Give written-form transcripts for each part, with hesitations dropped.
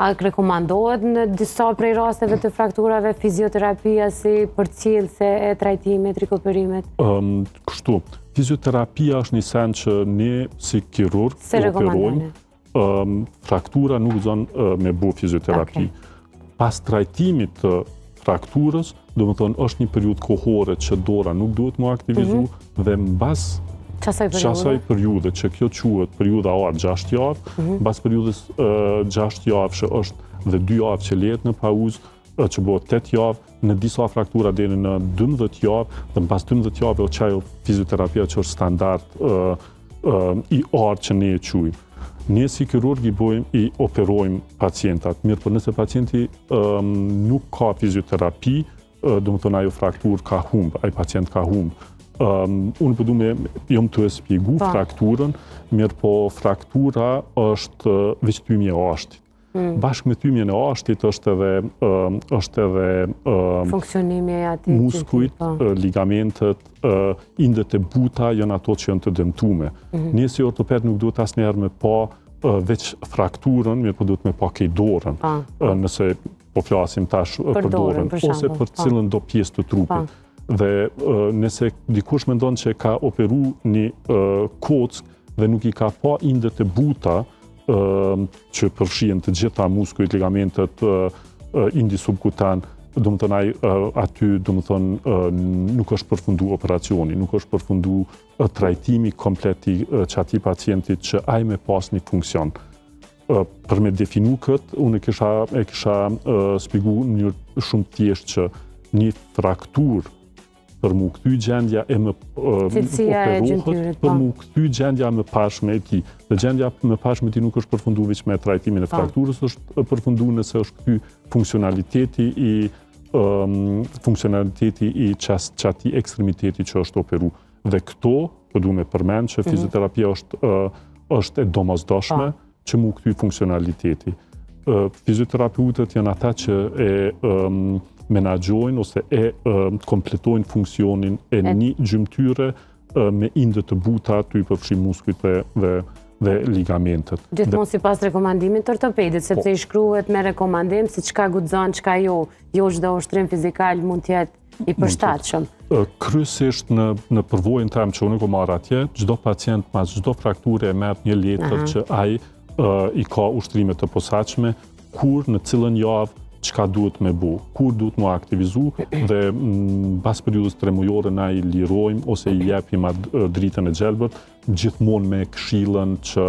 A rekomandohet në disa prej rasteve të frakturave fizioterapia si përcjellëse e trajtimit, rikuperimit? Um, kështu, fizioterapia është një sen që ne si kirurg Se operojmë, um, fraktura nuk guxon uh, me bu fizioterapi. Okej. Pas trajtimit të frakturës, do më thonë, është një periudhë kohore që dora nuk duhet mu aktivizu dhe mbas Qasaj periudhe? qasaj periudhe që kjo quhet periudha e artë 6 javë, mbas periudhës 6 javë që është dhe 2 javë që lehet në pauzë, ë, që bëhet 8 javë, në disa fraktura deri në 12 javë, dhe mbas 12 javëve o qajo fizioterapia që është standard ë, ë, i artë që ne e quajmë. Ne si kirurg i bojmë, i operojmë pacientat, mirë, por nëse pacienti ëm, nuk ka fizioterapi, ë, do më thonë ajo fraktur ka humb, ai pacient ka humb. Um, unë po du me, jom të e spjegu Po. frakturën, mirë po fraktura është ë, veç tymje e ashtit. Mm. Bashkë me tymjen e ashtit është edhe, ëm, është edhe ëm, Funksionimi e atij. muskujt, Po. ë, ligamentet, ë, indet e buta janë ato që janë të dëmtume. Mhm. Ne si ortoped nuk duhet asnjëherë me pa ë, veç frakturën, mirë po duhet me pa kej dorën. Po. Ë, nëse po flasim tash ë, Për për dorën, dorën, për ose shembull, për po. cilën do pjesë të trupit. Dhe ë, nëse dikush mendon që ka operu një ë, kock dhe nuk i ka pa indet e buta, ë, që përfshihen të gjitha muskujt, ligamentet, ë, ë, indi subkutan, do më thënë ai ë, aty do më thënë ë, nuk është përfundu operacioni, nuk është përfundu ë, trajtimi komplet i ë, që atij pacientit që ai me pas një funksion. Ë, Për me definu këtë, unë e kisha, e kisha ë, spjegu në mënyrë shumë thjesht që një fraktur për mu kthy gjendja e më ë, Cilësia e operohet, gjymtyrës, për po. mu kthy gjendja më pashme e tij. Dhe gjendja më pashme e tij nuk është përfundu veç me trajtimin e Po. frakturës, është përfundu nëse është kthy funksionaliteti i ëm, funksionaliteti i qas, qati ekstremiteti që është operu. Dhe këto, po du me përmend që fizioterapia është ë, është e domosdoshme Po. që mu kthy funksionaliteti. Ë, Fizioterapeutët janë ata që e ëm, menaxhojnë ose e ëm, kompletojnë funksionin e një gjymtyre ë, me inde të buta, tu i përfshi muskujt dhe, dhe, dhe ligamentet. Gjithmonë sipas rekomandimit të ortopedit, sepse Po. i shkruhet me rekomandim se çka guxon, çka jo. Jo çdo ushtrim fizikal mund të jetë i përshtatshëm. Ë, kryesisht në në përvojën tem që unë e kom marrë atje, çdo pacient mas çdo frakture e merr një letër Aha. që ai ë, i ka ushtrime të posaçme, kur në cilën javë çka duhet me bu, kur duhet mu aktivizu dhe mm, pas periudhës tremujore na i lirojmë ose i jepim atë ë, dritën e gjelbërt, gjithmonë me këshillën që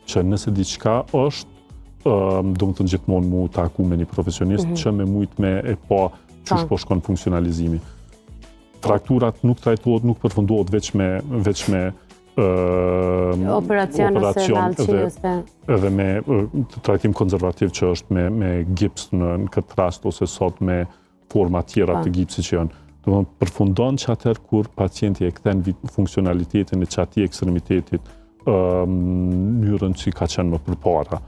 që nëse diçka është, ë, do më thënë gjithmonë mu taku me një profesionist që me mujt me e pa qysh Po. po shkon funksionalizimi. Frakturat nuk trajtohet, nuk përfundohet veç me veç me ë Operacion ose me alqi edhe ose edhe me ë, trajtim konservativ që është me me gips në, në këtë rast ose sot me forma tjera Po. të gipsit që janë. Do të thonë përfundon që atëherë kur pacienti e kthen vit- funksionalitetin e qatij ekstremitetit ë mënyrën që ka qenë më përpara.